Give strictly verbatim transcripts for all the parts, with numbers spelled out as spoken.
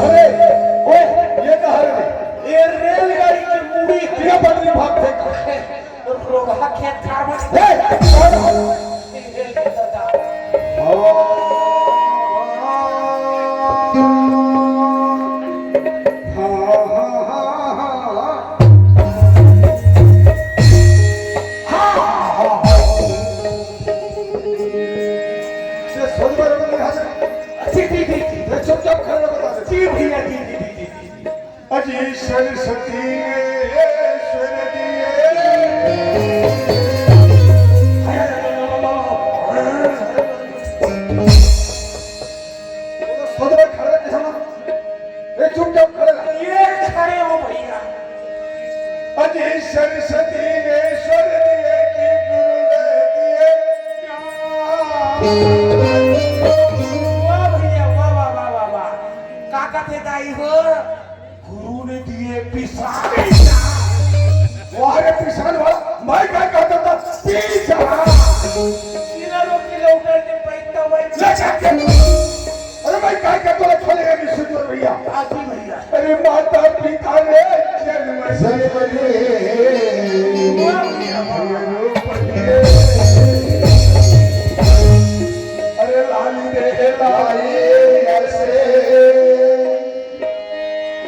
अरे, ओए, ये कहाँ रे? ये रेलगाड़ी के मुड़ी के पटरी भाग फेंका। रोगहा खेत खार में। ए, कौन हो? ये रेल के सरदार। हाँ, हाँ, हाँ, हाँ। हाँ, हाँ, हाँ। ये सोच बराबर नहीं आ रहा। जी, जी, जी, जी। ये चुपचाप खड़े बता दे। जी भैया, जी, जी, जी, जी, जी। अजी सरस्वती ने ईश्वर दिए। सोच बराबर खड़े नहीं हो। ए, चुपचाप खड़े रह। ये खड़े हो भैया। अजी सरस्वती ने ईश्वर दिए कि गुरु ने दिए ज्ञान। वाह भैया, वाह, वाह, वाह, वाह, वाह। का कथे दाई हो? गुरु ने दिए पिसान। वाह रे पिसान वाला, मैं क्या कहता था? पीछा। सीना रोक के लौटा के पैसा वही ले जाके। अरे भाई, काय का तोला खोलेगा कि सुंदर भैया? आती भैया। अरे माता पिता ने जन्म से जन्म से रूप दिए। अरे लाली दे लाली ऐसे।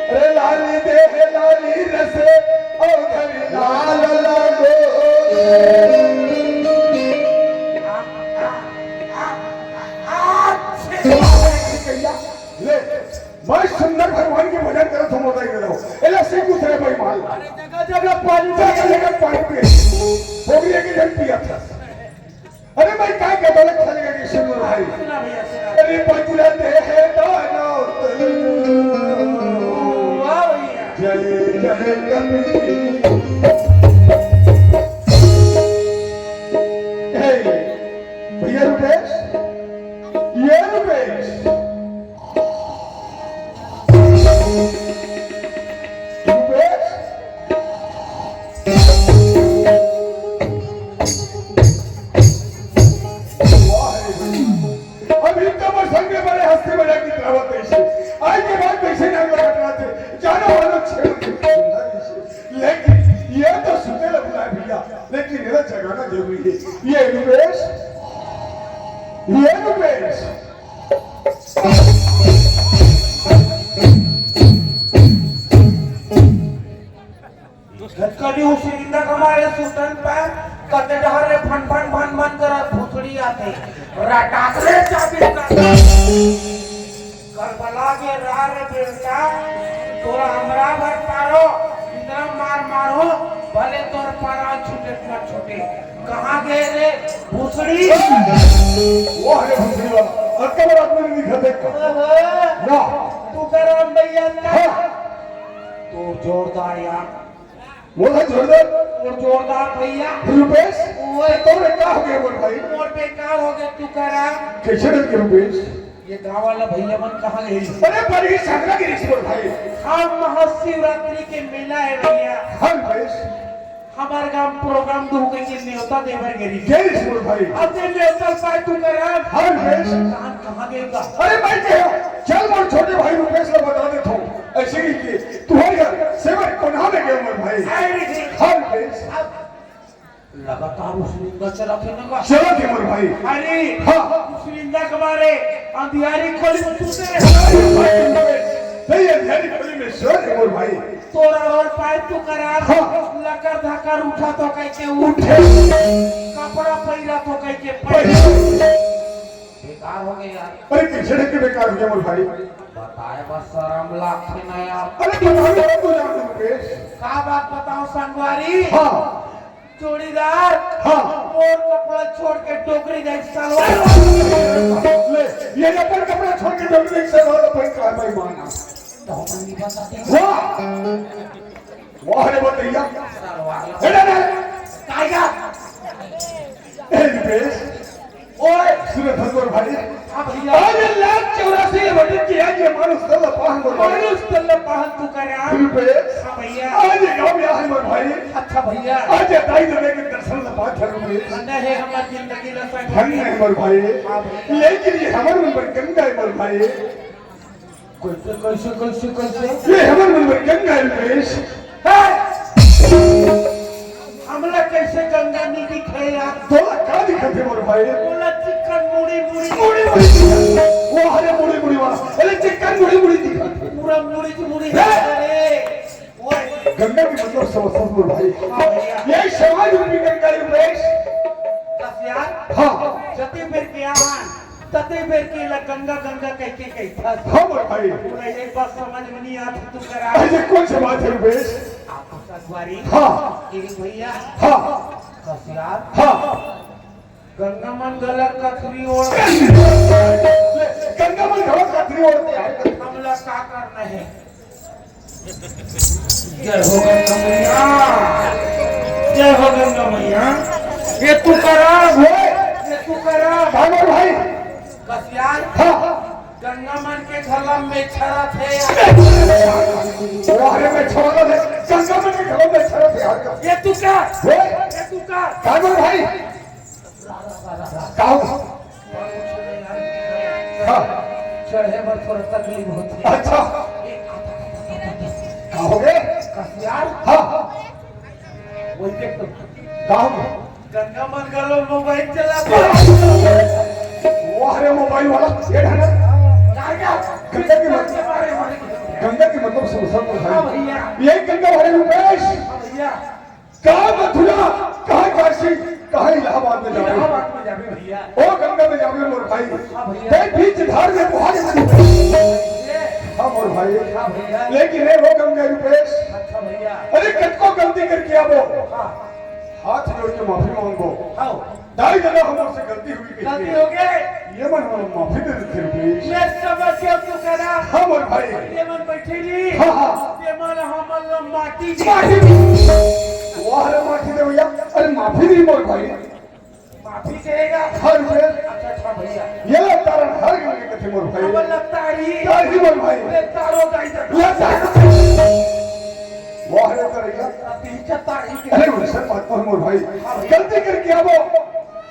अरे लाली दे लाली रसे औधरी लाल लागो। ले, मैं सुंदर भगवान के भजन करत हूँ, मोटा ही रहो। एला सीख दूसरे भाई माल। अरे जगह जगह पानी जगह जगह पानी पिए। हो गई एक जन पिया था। अरे भाई, काय का दौलत चले गए सुन भाई। सुना भैया, सुना। अरे बगुला दे है दाना। वाह भैया। जय जय कबीर। हे, भैया रुपेश, ये रुपेश। रुपेश। वाह रे भाई। अभी तो मैं संग में बड़े हंसते मजाक की तरह कैसे। आज के बाद कैसे ना लगा करते। जाना वाला छेड़ के सुनना कैसे। लेकिन ये तो सुनने लगना है भैया। लेकिन इधर जगाना जरूरी है। ये रुपेश, ये रुपेश। कली उसी दिन तक हमारे सुतन पर कते डहर रे फन फन फन फन करत भुसड़ी आथे। रटाक रे चाबी कर। करबला के रहा रे बेटा, तोरा हमरा भर पारो, इतना मार मारो, भले तोर पारा छूटे न छूटे। कहाँ गए रे भुसड़ी? वाह रे भुसड़ी वाला, अक्का बार आदमी नहीं दिखा देखा। ओहो, ना। तुकाराम भैया का? हाँ। तो जोरदार यार। वो है जोरदार। और जोरदार भैया। रुपेश, ओए। तोरे का हो गया मोर भाई? मोर बेकार हो गया तुकाराम। कैसे डर के रुपेश? ये गाँव वाला भैया मन कहाँ गए? अरे बड़ी सगरा गिरी मोर भाई। हाँ, महाशिवरात्रि के मेला है भैया। हाँ रुपेश। हमार गांव प्रोग्राम दुहू कहिके नेवता देबर गे रहिस। गे रहिस मोर भाई। अब ते नेवता पाय तुकाराम। हाँ रुपेश। कहां, कहां गे गा? अरे मैं कहे, चल मोर छोटे भाई रुपेश ला बता देथंव। अइसे कहिके तुंहर घर सेवक कोन्हा में गे मोर भाई। अरे जी। हाँ रुपेश। अब लगातार उस लिंगा चलत हे ना गा? चलत हे मोर भाई। अरे हाँ। उस लिंगा के मारे अंधियारी खोली में सुते रहे। अरे भाई, नहीं, अंधियारी खोली में सोए रहे मोर भाई। तोर रोल पाय तुकाराम। हाँ। लकर धकर उठा तो कहिके उठे। उठे। कपड़ा पहिरा तो कहिके पहिरे। पहिरे। बेकार हो गे यार। अरे कइसे ढंग के बेकार हो गे मोर भाई? बताय बर सरम लागथे ना यार। अरे बतावे तो जान रुपेश। का बात बतावंव संगवारी? हाँ। जोड़ीदार। हाँ। मोर कपड़ा छोड़ के डोकरी जाय सलवार। ले, ये अपन कपड़ा छोड़ के डोकरी जाय सलवार पहिर के आय भाई माना। तो हम नहीं बताते। वाह। वाह रे बतैया। सलवार। ए, ना, ना। कायगा? ए, रुपेश। ओए। सुन थंव मोर भाई। हाँ भैया। आज लाख चौरासी ले बटन के आज ये मानुष दल पाहन मोर भाई। मानुष दल पाहन तुकाराम। रुपेश। हाँ भैया। आज ये गांव में आए मोर भाई। अच्छा भैया। आज ये दाई ददा के दर्शन ला पात हंव रुपेश। धन्य हे हमर जिंदगी ला संग। धन्य हे मोर भाई। हाँ भैया। लेकिन ये हमर मन बर गंगा हे मोर भाई। कइसे, कइसे, कइसे, कइसे? ये हमर मन बर गंगा हे रुपेश। हे! हमला कइसे गंगा नइ दिखे यार? तोला का दिखत हे मोर भाई? तोला चिक्कन मुड़ी मुड़ी। मुड़ी मुड़ी दिखत हे। वाह रे मुड़ी मुड़ी वाला। अरे चिक्कन मुड़ी मुड़ी दिखत हे। पूरा मुड़ी मुड़ी हे। अरे, ओए। गंगा के मतलब समझथस मोर भाई। हाँ भैया। ये समाज रूपी गंगा हे रुपेश। कस यार। हाँ। जते बेर के आन। तते बेर के ला गंगा गंगा कहिके कहिथस। हाँ मोर भाई। पूरा एक बात समझ में नइ आत तुकाराम। अरे कौन सी बात हे रुपेश? आप संगवारी। हाँ। किरी भैया। हाँ। कस यार। हाँ। गंगा मन घला कथरी ओढ़। गंगा मन घला कथरी ओढ़ के आए। हमला का करना हे? जय हो गंगा मैया, जय हो गंगा मैया। ये तुकाराम हे, ये तुकाराम। हाँ मोर भाई। कस यार। हाँ। गंगा मन के घला में छरत हे। वाह रे, में छरत हे। गंगा मन के घला में छरत हे यार। ये तुकार। हे? ये तुकार। हाँ मोर भाई। का हो? हाँ। चढ़े बर थोड़ा तकलीफ होथे। अच्छा। का हो गे? कस यार। हाँ। वही देख तो। का हो गे? गंगा मन घलो मोबाइल चलाथे। वाह रे मोबाइल वाला, ये ढंग। गंगा के मतलब, गंगा के मतलब समझा तो भाई। हाँ भैया। ये गंगा भरे रुपेश। हाँ भैया। कहाँ मथुरा, कहाँ काशी, कहाँ इलाहाबाद में जाबे। इलाहाबाद में जाबे भैया। ओ गंगा में जाबे मोर भाई। हाँ भैया। ते बीच धार में बुहारे में। ये। हाँ मोर भाई। हाँ भैया। लेकिन हे वो गंगा रुपेश। अच्छा भैया। अरे कतको गलती करके आबो। हाँ। हाथ जोड़ के माफी मांगबो। हाँ। दाई ददा हमर से गलती होगे। गलती होगे। ये मन हमला माफी दे देथे रुपेश। मैं समझ गया तुकाराम। हाँ मोर भाई। ये मन बैठे नहीं। हाँ, हाँ। ये मन हमला माटी दे। माटी दे। वाह रे माटी दे भैया। अरे माफी नहीं मोर भाई। माफी देगा। हाँ रुपेश। अच्छा, अच्छा भैया। ये ला तारन हर गंगा कथे मोर भाई। हमला तारी। तारी मोर भाई। ये तारो दाई ददा। ये तारो। वाह रे तरैया। अभी क्या तारी के। अरे वैसे बात पर मोर भाई। हाँ भैया। गलती करके आबो।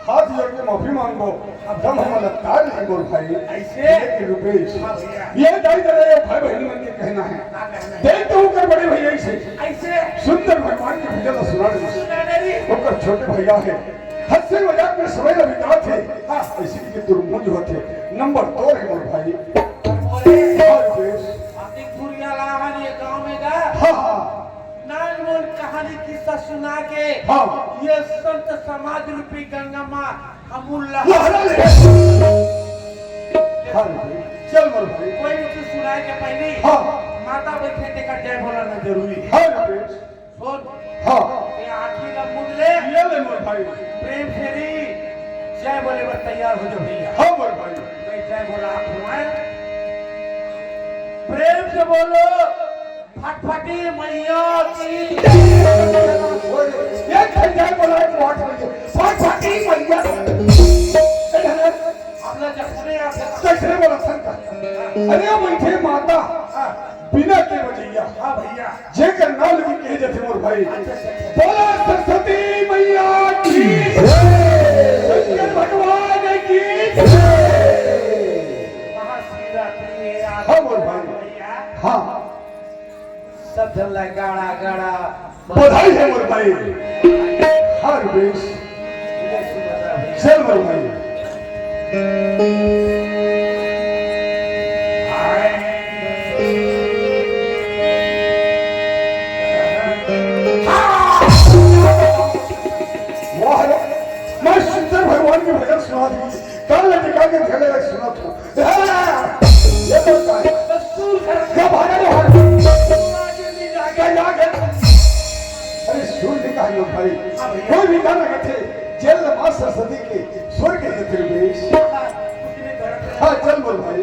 हाथ जोड़ के माफी मांगबो, अब हमला तार नहीं मोर भाई। ऐसे? लेकिन रुपेश, हाँ भैया। ये दाई ददा, ये भाई बहन मन के कहना हे। का कहना हे? देख तो ऊपर बड़े भैया ऐसे। ऐसे? सुंदर भगवान के भजन सुना दे। सुना दे रे। ओकर छोटे भैया हे। हंसी मजाक में समय ला बिताथे। हाँ। ऐसे के दुर्मूल होथे। नंबर दो हे मोर भाई। अरे। हाँ रुपेश। अतिक धुरिया लाहन ये गांव में गा। हाँ, हाँ। नानमुन कहानी किस्सा सुना के हाँ। ये संत समाज रूपी गंगा माँ हम लहरा लहरा ले। हाँ, चल मोर भाई। कोई भी चीज सुनाए के पहले हाँ। माता बैठे तेकर जय बोलाना जरूरी है। हाँ, रुपेश। सुन। हाँ। ये आँखी का मुंद ले। ये ले मोर भाई। प्रेम से री जय बोले बर तैयार हो जा भैया। हाँ मोर भाई। मैं जय बोला आप घुमाए। प्रेम से बोलो। फटफटी मैया की। एक घंटा बोला है, पाँच बजे। फटफटी मैया। अपना जब कैसे बोला शंकर? अरे बैठे माता, बिना के बजैया। हाँ भैया। जेकर नाम लेके कहे जाथे मोर भाई। अच्छा, अच्छा, अच्छा। बोला सरस्वती मैया की। जय। शंकर भगवान की। जय। महाशिवरात्रि है आज। हाँ मोर भाई। भैया। हाँ। सब झन ला गाड़ा गाड़ा बधाई है मोर भाई। हाँ रुपेश। चल मोर भाई। वाह रे, मैं शंकर भगवान के भजन सुना दी, कान लटका के झगड़े लग सुना तू। ये तो क्या है? क्या भागा रे? क्या याद है? अरे सुन भी कहा भाई, कोई भी गाना कहते, जेल माँ सरस्वती के स्वर के देते हुए। हाँ, चल बोल भाई।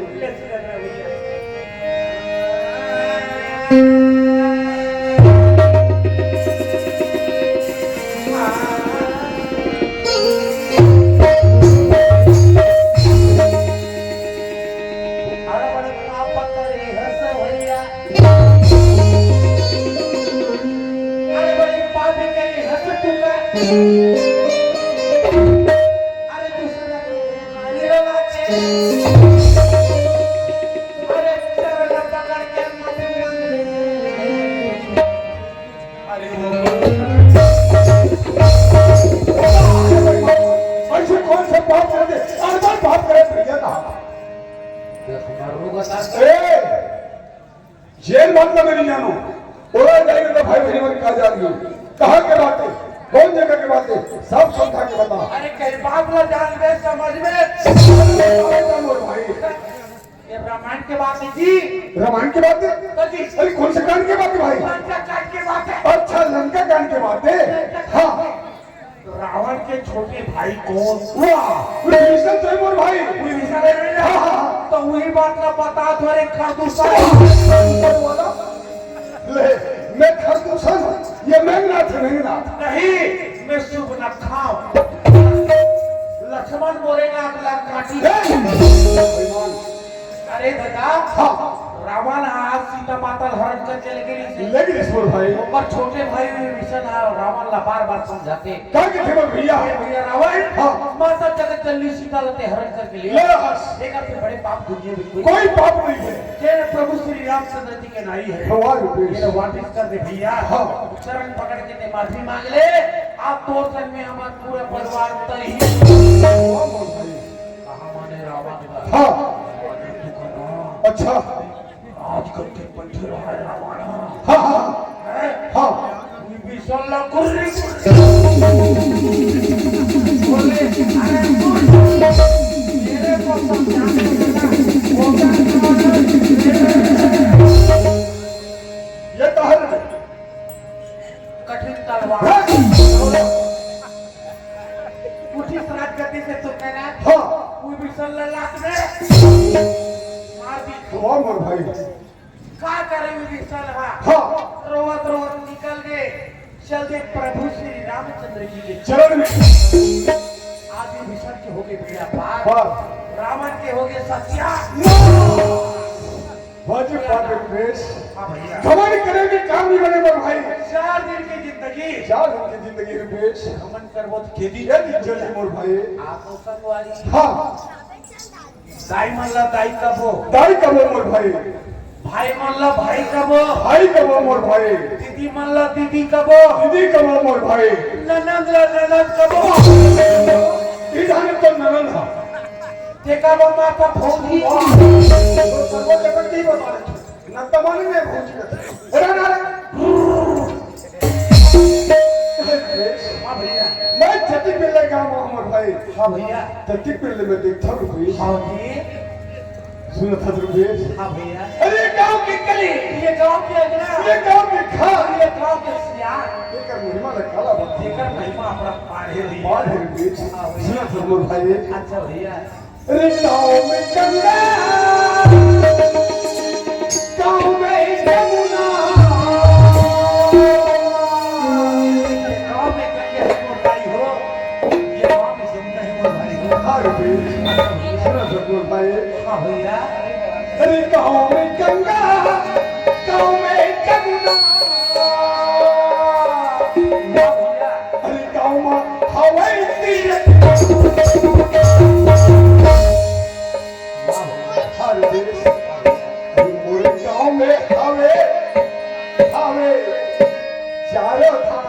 अरे बड़े पाप करे हस भैया। अरे बड़े पाप करे हस तू का। अरे दूसरा के मारे वाला के। अरे चरण पकड़ के माफी मांग ले। अरे वो ऐसे कौन सा पाप कर दे? अरे मैं पाप करे भैया कहा। देख, मरू बता। ए, जेल बात ना मेरी जानो। ओला जाएगा तो भाई बहन मन का जान लो। कहाँ के बात है? कौन जगह के बात है? सब समझा के बता। अरे कहीं बात ना जान में समझ में। अरे जानो भाई। ये रामायण के बात है जी। रामायण के बात है? तो जी। अरे कौन से कांड के बात है भाई? लंका कांड के बात है। अच्छा, लंका कांड के बात है। लंका कांड। हाँ। रावण के छोटे भाई कौन? वाह, विभीषण तो है मोर भाई। विभीषण है ना? हाँ, हाँ, हाँ। तो वही बात का बता दो रे खरदूषण। ले, मैं खरदूषण हूँ, ये मेघनाथ है, मेघनाथ। नहीं, मैं शुभ नखा हूँ। लक्ष्मण मोरे नाक ला काटी। हे! अरे दादा, हाँ। रावण आज सीता माता ला हरण करके लेके नहीं से। लेकिन ईश्वर भाई। ओकर छोटे भाई विभीषण हा रावण ला बार-बार समझाथे। का कहथे मोर भैया? ए भैया रावण, हाँ। माता जगत जननी सीता ला ते हरण करके ले। ले हस। एकर से बड़े पाप दुनिया में कोई कोई पाप नहीं है। तेरे प्रभु श्री रामचंद्र जी के नाई है। भगवान रुपेश। ये वापिस कर दे भैया। हाँ। चरण पकड़ के ते माफी मांग ले। आप दो जन में हमारा पूरा परिवार उतर ही। वाह मोर भाई। कहाँ माने रावण का? हाँ। अच्छा। आज कल के बैठे रहा है रावण। हाँ, हाँ। हैं? हाँ। विभीषण ला कुर्री कुर्री। बोले, अरे सुन, मेरे को समझाने के ना, वो क्या समझ रहे? ये तो है। कठिन तलवार। हाँ। उठी श्राद्ध गति से तो कहना। हाँ। वो भी सल्लल्लाह में मार दी। वाह मोर भाई। का करे वो भी सल्लल्लाह? हाँ। रोवत रोवत निकल गए। चल दे प्रभु श्री रामचंद्र जी के चरण में। आज विभीषण के हो गए बेड़ा पार। हाँ। रावण के हो गए सत्या। वाह जी, वाह रुपेश। हाँ भैया। घमंड करे के काम नहीं बने मोर भाई। चार दिन की जिंदगी। चार दिन की जिंदगी रुपेश। घमंड करबो तो खेती ये नहीं चली मोर भाई। आप तो संगवारी। हाँ। दाई मन ला दाई कबो। दाई कबो मोर भाई। भाई मन ला भाई कबो। भाई कबो मोर भाई। दीदी मन ला दीदी कबो। दीदी कबो मोर भाई। ननंद ला ननंद कबो। ई जाने तो ननंद हा। तेका बा माता भौजी। वाह। तो सर्वोच्च शक्ति बता रहे। न तमन में भौजी का। अरे ना रे। हाँ भैया। मैं जति पिल्ले गाँव मोर भाई। हाँ भैया। जति पिल्ले में देखता रुपेश। हाँ जी। सुनत हस रुपेश। हाँ भैया। अरे गाँव के कली। ये गाँव के अगला। ये गाँव के खार। ये गाँव के सियार। एकर महिमा ला काला बता। एकर महिमा अपना पाढ़े भैया। पाढ़े रुपेश। हाँ भैया। सुनत हस मोर भाई। अच्छा भैया। अरे गाँव में गंगा, गाँव में यमुना। गाँव में गंगा है मोर भाई हो, ये गाँव में यमुना है मोर भाई हो। हाँ, सुना सकुर भाई। हाँ भैया। अरे गाँव में गंगा, गाँव में जमुना। हाँ भैया। अरे गाँव में हवाई तीरथ। हाँ भैया। हर देश, अरे मोरे गाँव में हवे, हवे चारों धाम।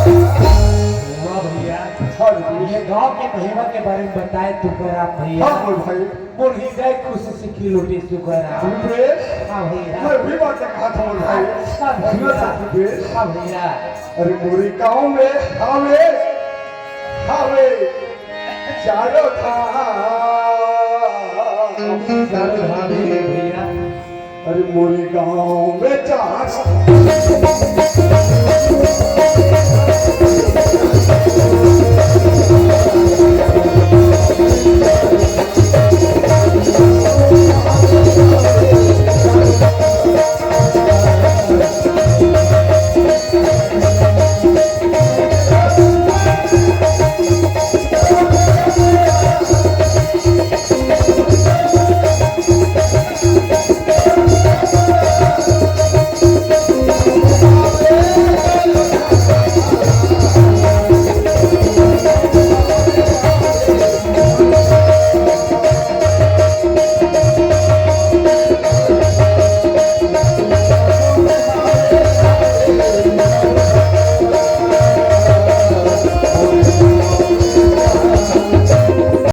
वाह भैया, हाँ जी। ये गांव के महिमा के बारे में बताए तुकाराम भैया। हाँ बोल भाई। मोर हृदय खुशी से खिल उठे तुकाराम। रुपेश, हाँ भैया। मैं भी बात कहा था बोल भाई। हाँ भैया। सुनो तो रुपेश। हाँ भैया। अरे मोरे गांव में हवे, हवे चारों धाम। चारों धाम है भैया। अरे मोरे गांव में चार